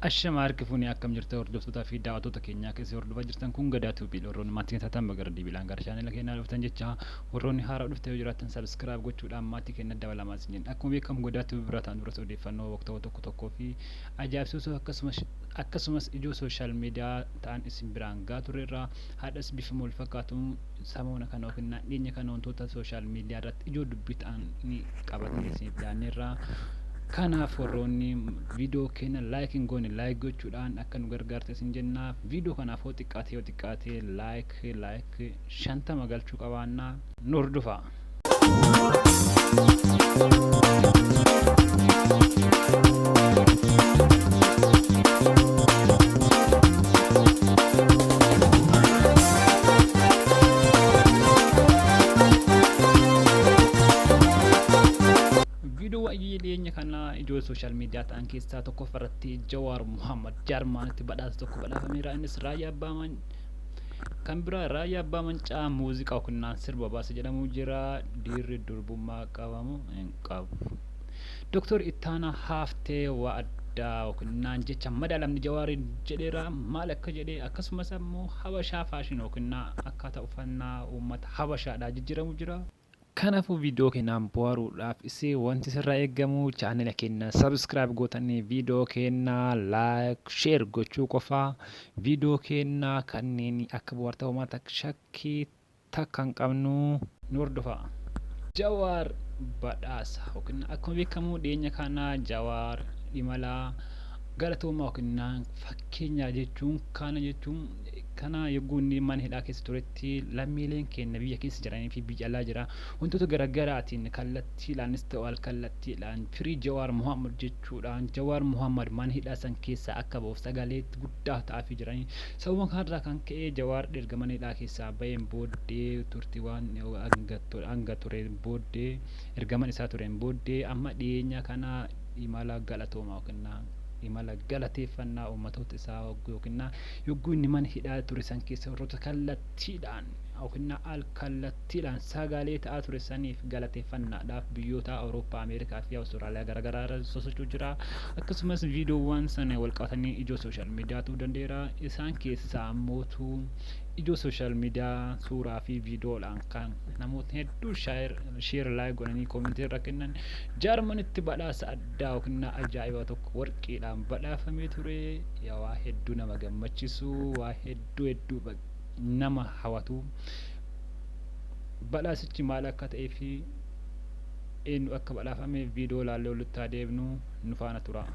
Ashama harki fuunee akkam jirta hordoftootaa fi daawwattoota keenyaa keessa hordofaa jirtan kun Gadaa Tuubii warroonni maatii keenya taatan baga dibilaan gara chaanela keenyaa dhuftan jecha warroonni haaraa dhufte yoo jiraattan subscribe gochuudhaan maatii keenya dabalamaa isin jenna. Akkuma beekamu Gadaa Tuubii bira ta'an duras odeeffannoo waqtawaa tokko tokkoo fi ajaa'ibsiisoo akkasumas ijoo social media ta'an isin biraan gaa turreerra. Haadhas bifa wal fakkaatuun samoona kana yookiin dhiyeenya kana wantoota social media irratti ijoo dubbii ta'an ni qabatnee isiniif dhiyaanneerra. Kanaaf warroonni viidiyoo keenya like hin goone like gochuudhaan akka nu gargaarte isin jenna. Viidiyoo kanaaf yoo xiqqaate like 50 galchuu qabaannaa nu hordofaa. Viidiyoo dhiyeenya kana ijoo social media ta'an keessaa tokkoffaa irratti Jawaar Muhammad Jaarmaanitti badhaasa tokko badhaafameera. Innis Raayyaa Abbaa kan biraa Raayyaa Abbaa Mancaa muuziqaa yookiin sirba baase jedhamu jira. Dhiirri durbummaa qabamu hin qabu. Dooktor Ittaanaa Haaftee waa addaa yookiin jecha madaalamni Jawaariin jedheera maal akka jedhee akkasumas ammoo Habashaa fashion yookiin akkaataa uffannaa uummata Habashaadhaa jijjiiramu jira. Kanaafuu viidiyoo keenyaan bohaaruudhaaf isee wanti sirraa eegamu chaanela keenya subscribe gootanii viidiyoo keenya like share gochuu qofaa. Viidiyoo keenya kanneen akka bohaartaa uummata shakkii takka hin qabnu nu hordofaa. Jawaar badhaasa yookiin akkuma beekamu dhiyeenya kana Jawaar imala galatoomaa yookiin fakkeenya jechuun kana jechuun kana yogguu inni mana hidhaa keessa turetti lammiileen keenya biyya keessa jiranii fi biyya alaa jira wantoota garaagaraatiin kallattiidhaanis ta'u alkallattiidhaan firii Jawaar Muhammad jechuudhaan Jawaar Muhammad mana hidhaa san keessaa akka ba'uuf sagalee guddaa ta'aafii jiranii. Sababa kanarraa kan ka'e Jawaar erga mana hidhaa keessaa ba'een booddee turtii waan hanga tureen booddee erga mana isaa tureen booddee amma dhiyeenya kana imala galatoomaa yookiin imala galateeffannaa uummatoota isaa yookiin yogguu inni mana hidhaa ture san keessa warroota kallattiidhaan yookiin al kallattiidhaan sagalee ta'aa ture saniif galateeffannaadhaaf biyyoota Awurooppaa, Ameerikaa fi Awustiraaliyaa garaagaraa irra sosochuu jira. Akkasumas viidiyoowwan sana wal qabatanii ijoo social media ta'uu danda'eera. Isaan keessaa mootuu ijoo social media suuraa fi viidiyoodhaan kan namootni hedduu share like godhanii koomentii irra kennan Jaarmanitti badhaasa addaa yookiin ajaa'iba tokko warqiidhaan badhaafamee ture. Waa hedduu nama gammachiisu, waa hedduu hedduu nama hawwatu. Badhaasichi maal akka ta'ee fi eenyu akka badhaafame viidiyoo ilaallee walitti haa deebinu nu faana tura.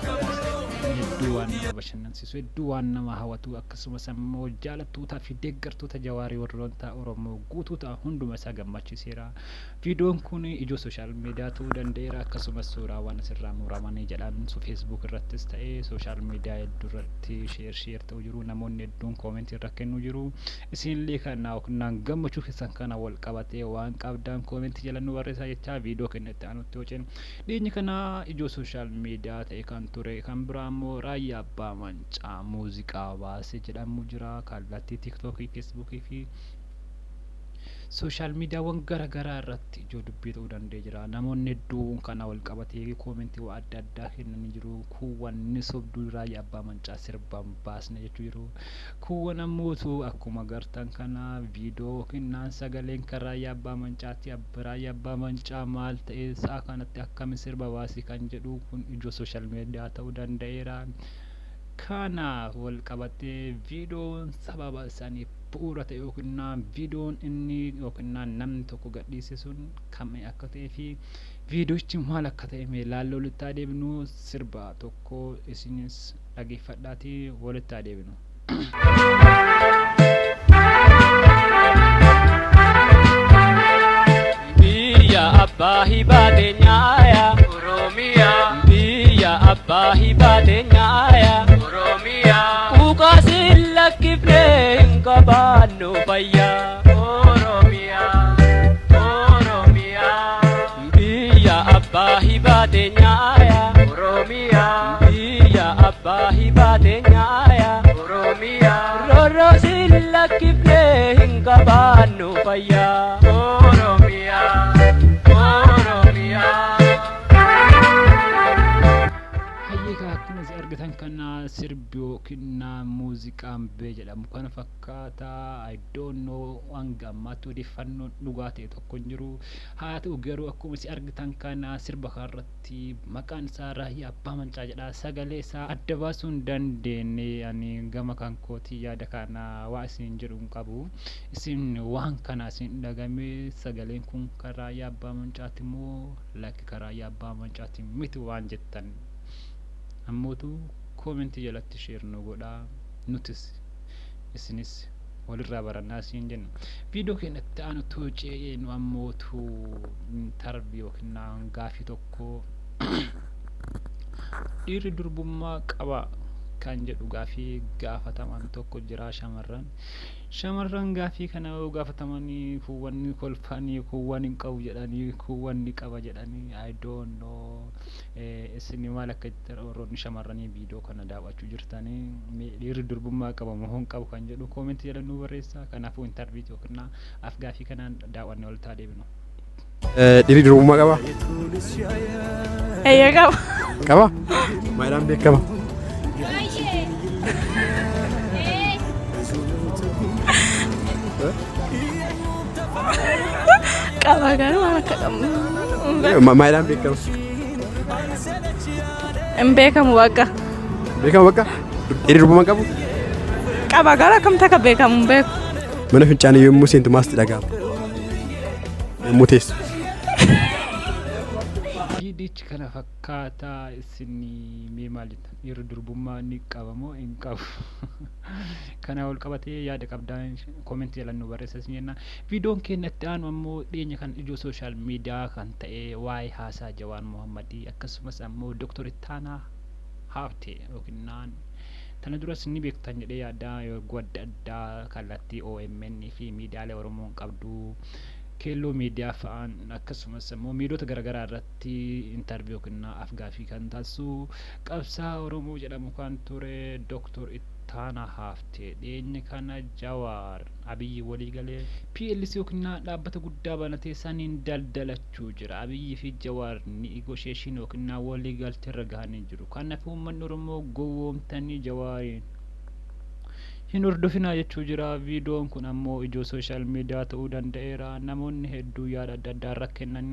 Hedduu waan nama bashannansiisu, hedduu waan nama hawwatu, akkasumas ammoo jaalattootaa fi deeggartoota Jawaarii warroota Oromoo guutuu ta'a hunduma isaa gammachiiseera. Viidiyoon kun ijoo social media ta'uu danda'eera. Akkasumas suuraawwan asirraa muramanii jedhan Facebook irrattis ta'ee social media hedduu irratti share ta'uu jiru. Namoonni hedduun koomentii irra kennuu jiru. Isinillee kana yookiin gammachuu keessan kana wal qabatee waan qabdan koomentii jala nu barreessaa jechaa viidiyoo keenya itti aanutti yoo ceenu dhiyeenya kana ijoo social media ta'e kan ture kan biraa immoo Raayyaa Abbaa Mancaa muuziqaa baase jedhamu jira. Kallattii TikTokii, Facebookii fi Social miidiyaawwan gara garaa irratti ijoo dubbii ta'uu danda'ee jira. Namoonni hedduun kana wal qabatee koomentii adda addaa kennanii jiru. Kuuwwan ni sobduu, Raayyaa Abbaa Mancaa sirbaan baasne jechuu jiru. Kuuwwan ammootu akkuma gartan kana viidiyoo yookiin sagaleen kan Raayyaa Abbaa Mancaatti, Raayyaa Abbaa Mancaa maal ta'ee sa'a kanatti akkami sirba baasii kan jedhu kun ijoo social miidiyaa ta'uu danda'eera. Kanaaf wal qabatee viidiyoon sababa isaaniif bu'uura ta'e yookiin viidiyoon inni yookiin namni tokko gadhiise sun kam akka ta'ee fi viidiyochi maal akka ta'e mee laalloo walitti haa deebinu. Sirba tokko isinis dhageeffadhaatii walitti haa deebinu. Biyya abbaa hibaate nyaaya Oromiyaa. Biyya abbaa hibaate nyaaya Oromiyaa. Quuqaasin lakkifne hin qabaannu fayyaa Oromiyaa. Oromiyaa. Biyya abbaa hibaate nyaaya Oromiyaa. Biyya abbaa hibaate nyaaya Oromiyaa. Rorroosin lakkifne hin qabaannu fayyaa Oromiyaa. Oromiyaa. Hayyeekaa, akkuma isin argitan kana sirbi yookiin muuziqaan bee jedhamu kana fakkaata. I don't know, hanga ammaatti odeeffannoon dhugaa ta'e tokko hin jiru. Haa ta'u garuu akkuma isin argitan kana sirba kanarratti maqaan isaa Raayyaa Abbaa Mancaa jedha. Sagalee isaa adda baasuu hin dandeenye. Ani gama kan kootii yaada kana waa isin jedhu hin qabu. Isin waan kana isin dhagame, sagaleen kun kan Raayyaa Abbaa Mancaati moo lakki kan Raayyaa Abbaa Mancaati miti waan jettan ammootu koomentii jalatti share nu godhaa, nutis isinis walirraa barannaa isiin jenna. Viidiyoo keenyatti aanu tooceenu nu ammootu interview yookiin gaafii tokko, dhiirri durbummaa qaba kan jedhu gaafii gaafataman tokko jira. Shamarran gaafii kana yoo gaafatamanii kuuwwan kolfanii, kuuwwan hin qabu jedhanii, kuuwwan ni qaba jedhanii. I don't know, isin maal akka jettan, warroonni shamarranii viidiyoo kana daawwachuu jirtanii, dhiirri durbummaa qaba moo hin qabu kan jedhu koomentii jala nuu barreessa. Kanaafuu interview yookiin af gaafii kanaan daawwannee ol taa deebinu. Dhiirri durbummaa qaba? Eeyyee, qaba. Qaba? Maalidhaan beekama? Qaba, garuu waan akka qabu. Maalidhaan beekama? Hin beekamu bakka. Beekama bakka? Dhiirri durbummaa qabu? Qaba, garuu akkamitti akka beekamu hin beeku. Mana fincaanii yommuu seentu maaltu dhaga'ama? Yommuu teessu. Viidichi kana fakkaataa. Isin mee maal jettan? Dhiirri durbummaa ni qaba moo hin qabu? Kana wal qabatee yaada qabdaan koomentii jala nu barreessa isin jenna. Viidiyoon keenya itti aanu ammoo dhiyeenya kan ijoo social miidiyaa kan ta'e waa'ee haasaa Jawaar Mohammadii akkasumas ammoo Dooktor Ittaanaa Haabtee yookiin tana duras ni beektan jedhee yaada, yeroo adda addaa kallattii OMN fi miidiyaalee Oromoon qabdu, Keelloo Miidiyaa fa'aan, akkasumas immoo miidiyoota garaagaraa irratti interview yookiin afgaaffii kan taasisu qabsaa Oromoo jedhamu kan ture Dooktor Ittaanaa Haaftee dhiyeenya kana Jawaar Abiyyi walii galee PLC yookiin dhaabbata guddaa banatee saniin daldalachuu jira. Abiyyi fi Jawaar negotiation yookiin walii galtee irra gahanii jiru. Kanaaf uummanni Oromoo gowwoomtanii Jawaariin hin hordofinaa jechuu jira. Viidiyoon kun ammoo ijoo social miidiyaa ta'uu danda'eera. Namoonni hedduu yaada adda addaa irra kennan.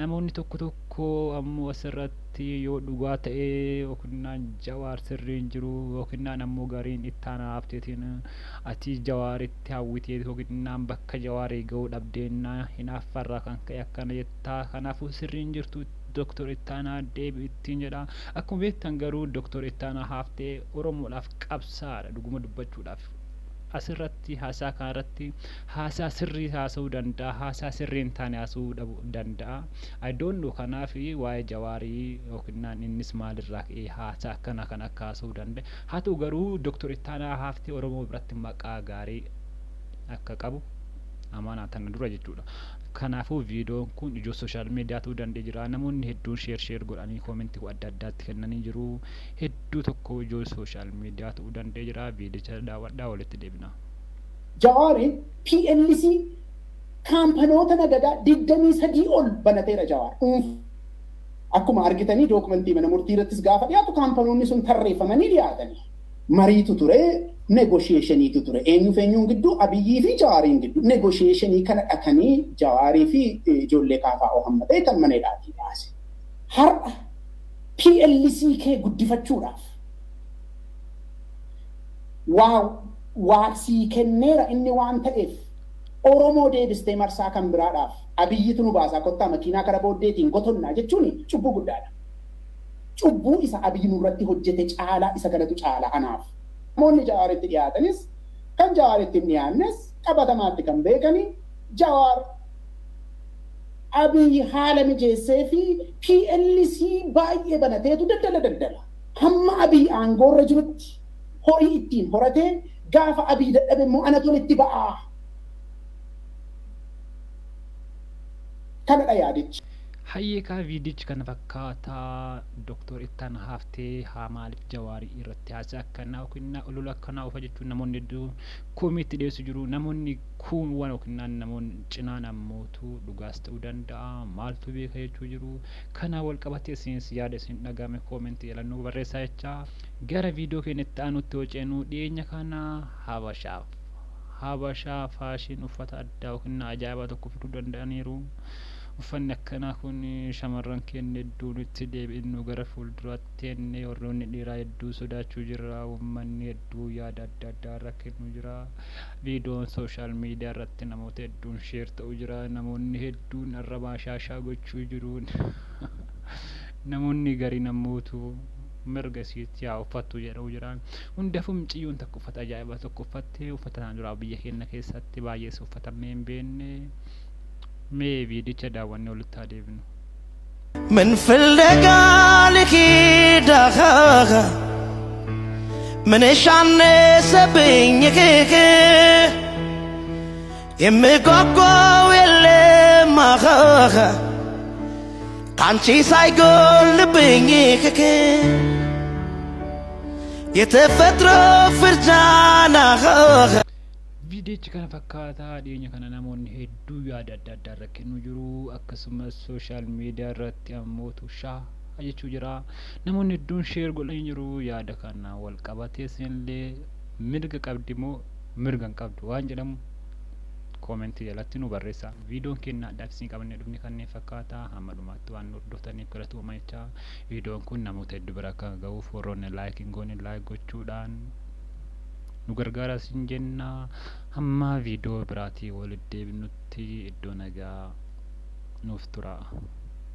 Namoonni tokko tokko ammoo asirratti yoo dhugaa ta'e yookiin Jawaar sirriin jiru yookiin ammoo gariin Ittaanaa Haafteetiin ati Jawaaritti hawwitee yookiin bakka Jawaarii ga'uu dhabdeenna hinaaffarraa kan ka'e akkana jettaa, kanaafuu sirriin jirtu, Dooktor Ittaanaa deebi ittiin jedha. Akkuma beektan garuu Dooktor Ittaanaa Haaftee Oromoodhaaf qabsaadha. Dhuguma dubbachuudhaaf asirratti haasaa kanarratti haasaa sirrii haasa'uu danda'a, haasaa sirrii hin taane haasa'uu dhabuu danda'a. I don't know. Kanaaf waa'ee Jawaarii yookiin innis maalirraa ka'ee haasaa akkana kan akka haasa'uu danda'a. Haa ta'u garuu Dooktor Ittaanaa Haaftee Oromoo biratti maqaa gaarii akka qabu amanaa tana dura jechuudha. Kanaafuu viidiyoon kun ijoo social miidiyaa ta'uu danda'ee jira. Namoonni hedduun share share godhanii koomentii adda addaatti kennanii jiru. Hedduu tokko ijoo social miidiyaa ta'uu danda'ee jira. Viidicha daawwadhaa, walitti deebina. Jawaari PLC Kaampanoota nagadaa 23 ol banateera Jawaar. Akkuma argitanii dookumentii mana murtii irrattis gaafa dhiyaatu kaampanoonni sun tarreeffamanii dhiyaatanii. Mariitu ture, negotiationiitu ture. Eenyuuf eenyuun gidduu? Abiyyii fi Jawaariin gidduu. Negotiationii kana dhaqanii Jawaarii fi ijoollee KFO hammatee kan mana hidhaatii baase. Har'a PLC kee guddifachuudhaaf waa sii kenneera inni waan ta'eef, Oromoo deebistee marsaa kan biraadhaaf Abiyyitu nu baasaa, kottaa makiinaa kara booddeetiin gotonnaa jechuun cubbuu guddaadha. Cubbuu isa Abiyyi nurratti hojjete caalaa isa kanatu caala anaaf. Namoonni Jawaaritti dhiyaatanis kan Jawaaritti hin dhiyaannes qabatamaatti kan beekani, Jawaar Abiyyi haala mijeessee fi PLC baay'ee banateetu daldala daldala. Hamma Abiyyi aangoorra jirutti horii ittiin horatee, gaafa Abiyyi dadhabe immoo anatu itti ba'aa. Kanadha yaadichi. Hayyeekaa, viidichi kana fakkaataa. Doktor Ittaan Haftee haa maaliif Jawaarii irratti haasaa akkanaa yookiin olola akkanaa oofa jechuun namoonni hedduun komiitti dhiyeessu jiru. Namoonni kuuwwan yookiin namoonni cinaan ammootu dhugaas ta'uu danda'a, maaltu beeka jechuu jiru. Kana wal qabatee isinis yaada isin dhagame koomentii jala nu barreessaa jechaa, gara viidiyoo keenya itti aanutti yoo ceenu, dhiyeenya kana Habashaa Fashion uffata addaa yookiin ajaa'ibaa tokko fiduu danda'aniiru. Uffanni akkanaa kun shamarran keenya hedduun itti deebi'innu gara fuulduraatti jennee warroonni dhiiraa hedduu sodaachuu jirra. Uummanni hedduu yaada adda addaa irra kennuu jira. Viidiyoon social media irratti namoota hedduun share ta'uu jira. Namoonni hedduun arrabaa shaashaa gochuu jiru. Namoonni gariin ammootu mirga isiitti haa uffattu jedhuu jira. Hundaafuu mucayyoon takka uffata ajaa'ibaa tokko uffattee, uffata kana duraa biyya keenya keessatti baay'ees uffatamee hin beekne. Mee viidicha daawwannee walitti haa deebinu. ምን ፍለጋ ልሂድ ምንሽ አነሰብኝ፣ የምጓጓው የለም ካንቺ ሳይጎልብኝ፣ የተፈጥሮ ፍርጃና። Viidiyichi kana fakkaataa. Dhiyeenya kana namoonni hedduu yaada adda addaa irra kennuu jiru. Akkasumas social media irratti ammootu shaa jechuu jira. Namoonni hedduun share godhanii jiru. Yaada kana wal qabatee isinillee mirga qabdi moo mirga hin qabdu waan jedhamu koomentii jalatti nu barreessa. Viidiyoon keenya addaaf isin qabannee dhufne kanneen fakkaataa. Hamma dhumaatti waan nu hordoftaniif galatooma jechaa, viidiyoon kun namoota hedduu bira akka ga'uuf warroonni like hin goone like gochuudhaan nu gargaara isin jenna. Hamma viidiyoo biraatii walitti deebinutti iddoo nagaa nuuf tura.